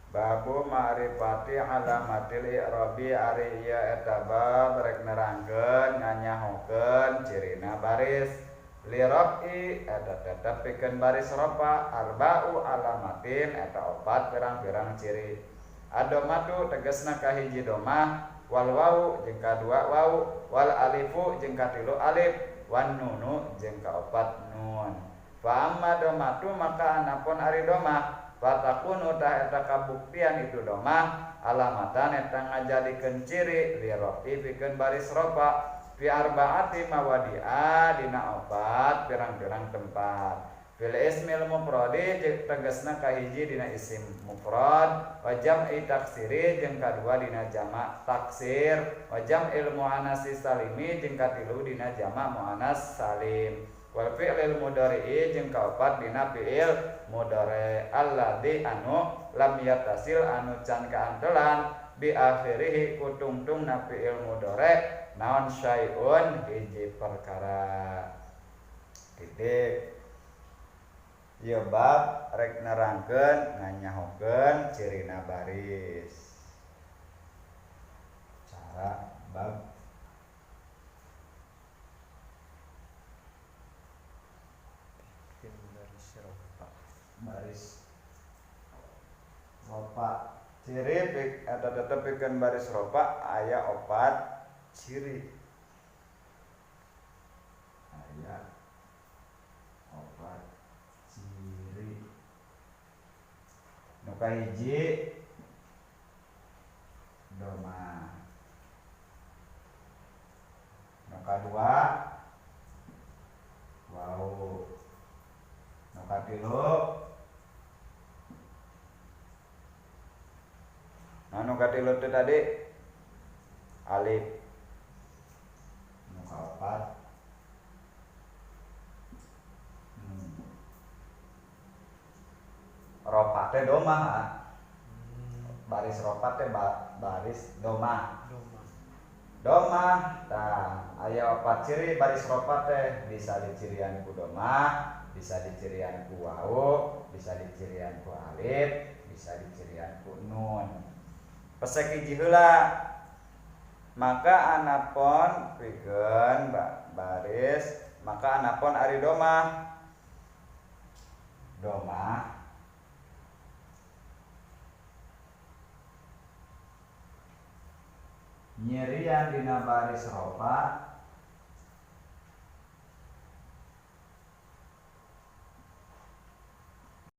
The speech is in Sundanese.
Babu ma'rifati alamatil i'rabi ari ieu eta bab rek nerangkeun nganyahokeun cirina baris li rafi eta tetep pikeun baris rofa arba'u alamatin eta opat pirang-pirang ciri. Adomatu tegasna kahiji domah wal wawu jeung kadua wawu wal alifu jeung katilu alif wan nunu jeung kaopat nun. Fa amma domatu maka anapun ari domah fatakunu tah eta kabuktian itu domah alamatan eta ngajadikeun ciri li rafi pikeun baris rofa fi arbaati mawadi'a dina opat pirang-pirang tempat. Fil ismil mufradi tegasna kahiji dina isim mufrad wa jam'i taksiri jeung kadua dina jamak taksir wa jam'il muannats salimi jeung katilu dina jamak muannats salim wal fi'lil mudhari'i jeung kaopat dina fi'il mudhari alladzi anu lam yattasil anu can kaantelan bi akhirihi kutungtungna fi'il mudhari naon syai'un hiji perkara. Titik. Ieu bab rek nerangkeun nganyahokeun cirina baris. Cara bab bikin baris rofa. Baris rofa. Ciri eta tetep pikeun baris rofa aya opat ciri. Aya opat ciri. Nu kahiji domah. Nu kadua wawu. Nu katilu, nah nu katilu teh tadi alif. Nu kaopat rofa teh domah. Baris rofa teh baris domah. Domah tah aya opat ciri baris rofa teh bisa dicirian ku domah, bisa dicirian ku wawu, bisa dicirian ku alif, bisa dicirian ku nun. Pesek hiji heula. Maka anapon pikeun baris, maka anapon ari domah. Domah nyirian dina baris rofa